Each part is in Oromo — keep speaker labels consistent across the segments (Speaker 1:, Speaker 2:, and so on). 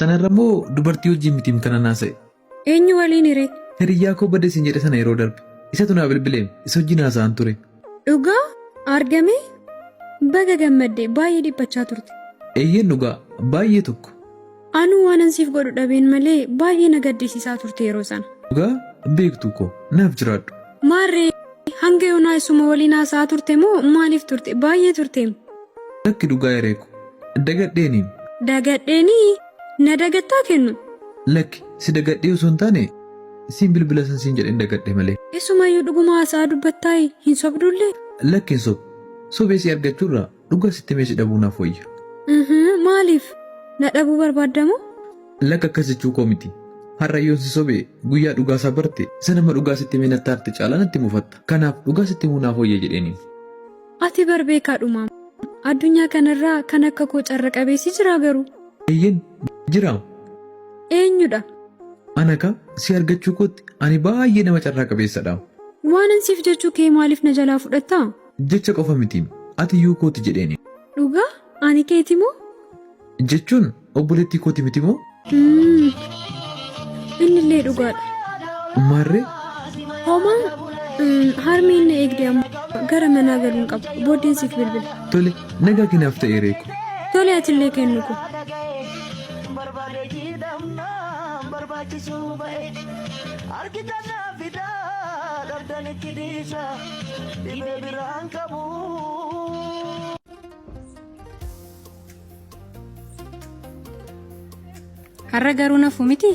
Speaker 1: Sanarra immoo dubartii wajjin mitiim kanan haasa'e.
Speaker 2: Eenyu waliin hiree?
Speaker 1: Hiriyyaa koo bade siin jedhe sana yeroo darbe. Isatu naa bilbileem isa wajjin haasa'an ture.
Speaker 2: Dhugaa? Argame? Baga gammadde baay'ee dhiphachaa turte.
Speaker 1: Eeyyeen dhugaa baay'ee tokko.
Speaker 2: Anuu waanan siif godhu dhabeen malee baay'ee na gaddisiisaa turte yeroo sana.
Speaker 1: Dhugaa beektuu koo naaf jiraadhu.
Speaker 2: Maarree hanga yoonaa isuma waliin haasa'aa turte moo maaliif turte? Baay'ee turteem.
Speaker 1: Lakki dhugaa hiree ko. Dagadheeni.
Speaker 2: Dagadheenii? Na dagattaa kennu?
Speaker 1: Lakki si dagadhee osoo hin taane siin bilbila san siin jedheen dagadhe malee.
Speaker 2: Isumayyuu dhuguma haasa'aa dubbattaayi? Hin sobdullee?
Speaker 1: Lakki hin sobu. Sobee si argachuurra dhugaa sitti himee si dhabuu naaf wayya.
Speaker 2: Uhuu, maaliif? Na dhabuu barbaadda moo?
Speaker 1: Lakki akkas jechuu koo miti. Har'a yoon si sobe guyyaa dhugaa isaa barte isa nama dhugaa sitti himee natti aarte caalaa natti mufatta. Kanaaf dhugaa sitti himuu naaf wayya jedheeni.
Speaker 2: Ati bar beekaadhumaam. Addunyaa kanarraa kan akka koo carra qabeessi jiraa garuu?
Speaker 1: Eeyyen jira.
Speaker 2: Eenyudha?
Speaker 1: Ana kaa si argachuu kootti ani baay'ee nama carraa qabeessadha.
Speaker 2: Waanan siif jechuu kee maaliif na jalaa fudhattaa?
Speaker 1: Jecha qofa miti ati iyyuu kooti jedheeni.
Speaker 2: Dhugaa? Ani keeti moo?
Speaker 1: Jechuun obboleettii kooti miti moo?
Speaker 2: Innillee dhugaadha.
Speaker 1: Maarree?
Speaker 2: Homaa harmeen na eegde amma gara manaa galuun qaba. Booddeen siif bilbila.
Speaker 1: Tole nagaa kee naaf ta'e reeku.
Speaker 2: Tole atillee kennu koo.
Speaker 3: Har'a garuu nafu miti.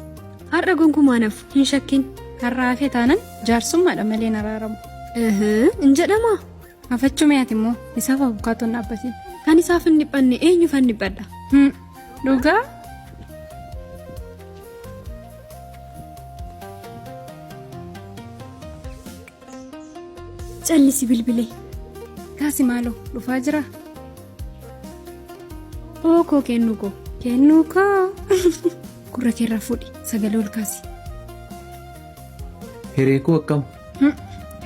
Speaker 2: Har'a gonkumaa nafu hin shakkin.
Speaker 3: Har'a hafe taanan jaarsummaadha malee hin araaramu.
Speaker 2: Hin jedhamaa?
Speaker 3: Hafachuu mee ati immoo isaaf abukaatoon dhaabbatin.
Speaker 2: Kan isaaf hin dhiphanne eenyufan dhiphadha?
Speaker 3: Dhugaa?
Speaker 2: Callisi bilbilee.
Speaker 3: Kaasi maaloo dhufaa jira.
Speaker 2: Oo koo kennuu koo.
Speaker 3: Kennuu koo. Gurra keerraa fuudhi sagalee ol kaasi.
Speaker 1: Hiree koo akkam?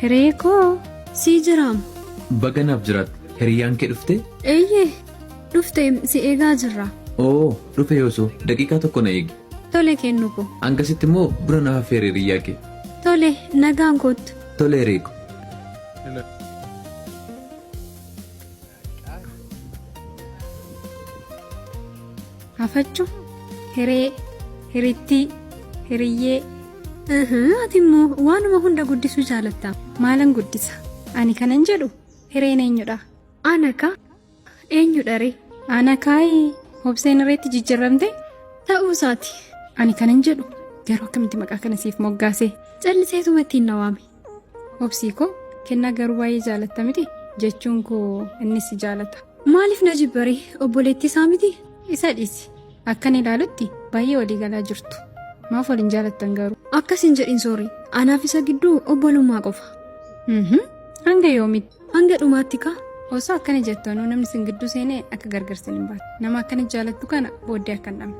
Speaker 3: Hiree koo.
Speaker 2: Sii jiraam.
Speaker 1: Baga naaf jiraatte. Hiriyyaan kee dhuftee?
Speaker 2: Eeyyee dhufte si eegaa jirra.
Speaker 1: Oo dhufe yoosoo daqiiqaa tokko na eegi.
Speaker 2: Tole kennu koo.
Speaker 1: Hangasitti immoo buna naaf affeeri hiriyyaa kee.
Speaker 2: Tole nagaan koottu.
Speaker 1: Tole hiree ko.
Speaker 3: Hafachu, hiree, hirittii, hiriyyee.
Speaker 2: Ati immoo waanuma hunda guddisuu jaalatta.
Speaker 3: Maalan guddisa? Ani kanan jedhu hireen eenyudha?
Speaker 2: Ana ka eenyudha ree?
Speaker 3: Ana kaayi obseen hireetti jijjiiramte?
Speaker 2: Ta'uu isaati.
Speaker 3: Ani kanan jedhu garuu akkamitti maqaa kana siif moggaase?
Speaker 2: Calliseetuma ittiin na waame.
Speaker 3: Obsii koo kennaa garuu baay'ee jaalatta miti jechuun koo innis si jaalata.
Speaker 2: Maaliif na jibbaree obboleettii isaa miti?
Speaker 3: Isa dhiisi. Akkan ilaalutti baay'ee walii galaa jirtu. Maaf wal hin jaalattan garuu?
Speaker 2: Akkas hin jedhin soori. Anaaf isa gidduu obbolummaa qofa.
Speaker 3: Hanga yoomitti?
Speaker 2: Hanga dhumaatti kaa.
Speaker 3: Osoo akkana jettanuu namni sin gidduu seenee akka gargar sin hin baane. Nama akkana jaalattu kana booddee akka hin dhabne.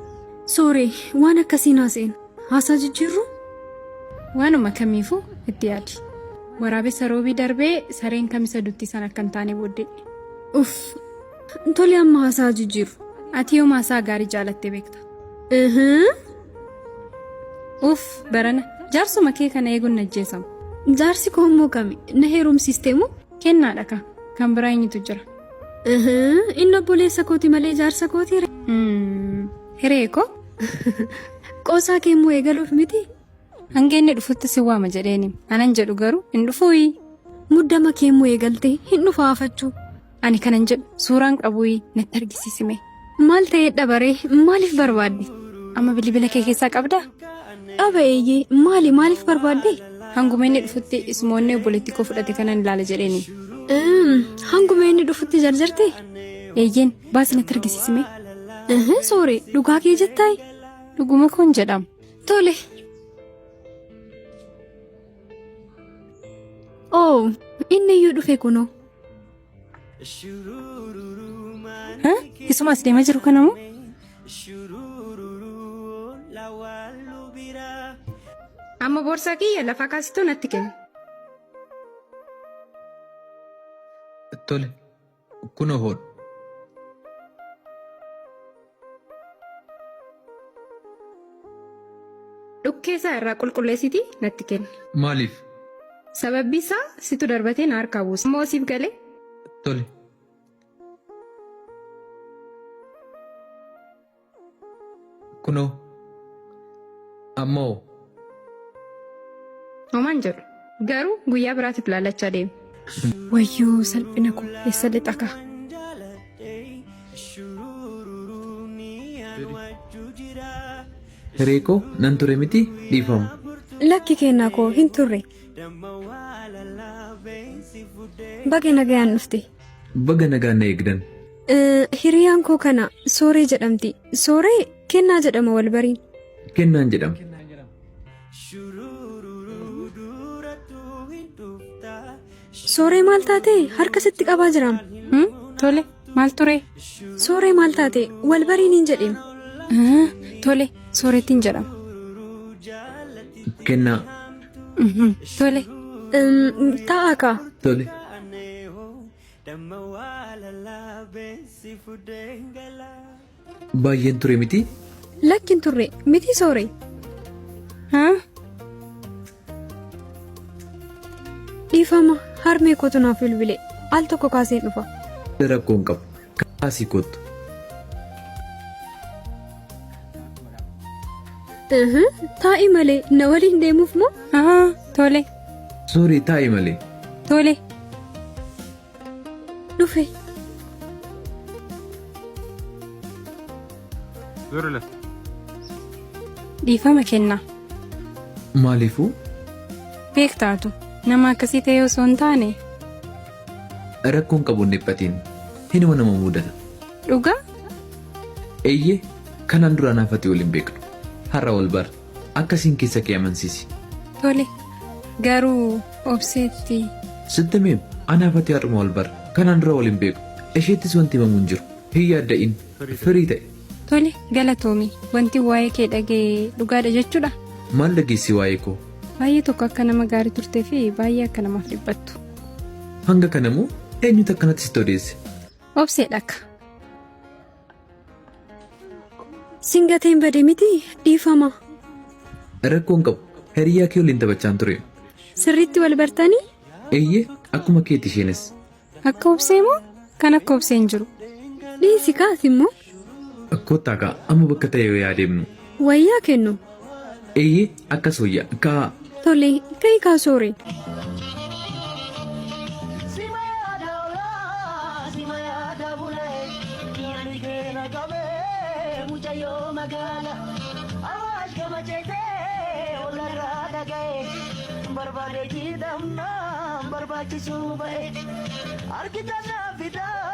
Speaker 2: Sooree waan akkasiin haasa'in. Haasaa jijjiirru?
Speaker 3: Waanuma kamiifuu itti yaadi. Waraabessa roobii darbee sareen kamisa dutti san akka hin taane booddee.
Speaker 2: Uff. Tole amma haasaa jijjiirru.
Speaker 3: Ati yoom haasaa gaarii jaalattee beekta? Uff barana jaarsuma kee kana eeguun na ajjeesama.
Speaker 2: Jaarsi koo immoo kami? Na heerumsiiste moo?
Speaker 3: Kennaadha ka. Kan biraa eenyutu jira?
Speaker 2: Inni obboleessa kooti malee jaarsa kooti.
Speaker 3: Hiree koo.
Speaker 2: Qoosaa kee immoo eegaluuf miti?
Speaker 3: Hanga inni dhufutti si waama jedheeni. Anan jedhu garuu hin dhufuuyi.
Speaker 2: Muddama kee immoo eegaltee hin dhufa hafachuu.
Speaker 3: Ani kanan jedhu suuraan qabuuyi natti argisiisime.
Speaker 2: Maal ta'ee dhabaree maaliif barbaadde?
Speaker 3: Amma bilbila kee keessaa qabdaa?
Speaker 2: Dhaba eeyyee maali maaliif barbaadde?
Speaker 3: Hanguma inni dhufutti isumoonni obboleettii koo fudhate kanan ilaala jedheeni.
Speaker 2: Hanguma inni dhufutti jarjarte?
Speaker 3: Eeyyeen baasi natti argisiisime.
Speaker 2: Soore dhugaa kee jettaayi?
Speaker 3: Dhuguma koon jedhama.
Speaker 2: Tole. Oo inni iyyuu dhufe kunoo.
Speaker 3: Isuma as deemaa jiru kana moo?
Speaker 4: Amma boorsaa kiyya lafa kaasituu natti kenni.
Speaker 1: Tole kunoo hodhu.
Speaker 4: Dhukkee isaa irraa qulqulleessitii natti kenni.
Speaker 1: Maaliif?
Speaker 4: Sababbi isaa situ darbatee na harkaa buusa. Ammoo siif galee?
Speaker 1: Tole. Kunoo. Ammoo.
Speaker 4: Homaan jedhu. Garuu guyyaa biraatiif laalachaa deema.
Speaker 3: Wayyoo salphina koo eessa lixa kaa?
Speaker 1: Hiree koo nan ture miti dhiifama.
Speaker 2: Lakki kennaa koo hin turre. Baga nagayaan dhufte.
Speaker 1: Baga nagaan na eegdan.
Speaker 2: Hiriyaan koo kana Sooree jedhamti. Sooree kennaa jedhama wal bariin.
Speaker 1: Kennaan jedhama.
Speaker 2: Sooree maal taate harka sitti qabaa jiraam.
Speaker 3: Tole maal ture?
Speaker 2: Sooree maal taate wal bariin hin jedheem.
Speaker 3: Tole soorettiin jedhama.
Speaker 1: Kennaa.
Speaker 3: Tole.
Speaker 2: Taa'aa kaa.
Speaker 1: Tole. Baay'een ture miti?
Speaker 2: Lakki hin turre miti sooree. Dhiifama harmee kootu naaf bilbile al tokko kaaseen dhufa.
Speaker 1: Rakkoo hin qabu. Kaasii kottu.
Speaker 2: Taa'i malee na waliin deemuuf moo?
Speaker 3: Tole.
Speaker 1: Sooree taa'i malee.
Speaker 3: Tole.
Speaker 2: Dhufe.
Speaker 3: Dhiifama kennaa.
Speaker 1: Maaliifuu?
Speaker 3: Beektaatu nama akkasii ta'e osoo hin taane.
Speaker 1: Rakkoon qabu hin dhiphatiin. Hinuma nama mudata.
Speaker 3: Dhugaa?
Speaker 1: Eeyyee kanaan dura anaaf ati wal hin beeknu. Har'a wal bara. Akkasiin keessa kee amansiisi.
Speaker 3: Tole. Garuu obseetti.
Speaker 1: Sitti himeem anaaf ati har'uma wal bara. Kanaan dura wal hin beeknu. Isheettis wanti himamu hin jiru. Hin yaadda'in. Firii ta'e.
Speaker 3: Tole galatoomi. Wanti waa'ee kee dhaga'e dhugaadha jechuudha?
Speaker 1: Maal dhageessi waa'ee koo?
Speaker 3: Baay'ee tokko akka nama gaarii turtee fi baay'ee akka namaaf dhiphattu.
Speaker 1: Hanga kana moo eenyutu akkanatti sitti odeesse?
Speaker 3: Obseedha akka.
Speaker 2: Sin gateen bade miti dhiifama.
Speaker 1: Rakkoo hin qabu. Hiriyaa kee waliin taphachaan ture.
Speaker 2: Sirriitti wal bartanii?
Speaker 1: Eeyyee akkuma keeti isheenis.
Speaker 3: Akka obsee moo? Kan akka obsee hin jiru.
Speaker 2: Dhiisi kaas immoo.
Speaker 1: Kottaa kaa amma bakka ta'e yaa deemnu.
Speaker 2: Wayyaa kennu.
Speaker 1: Eeyyee akkas wayya kaa.
Speaker 2: Tole ka'i kaa soore.
Speaker 5: Barbaade jidhamnaan barbaachisuu ba'e argita naaf fidaa.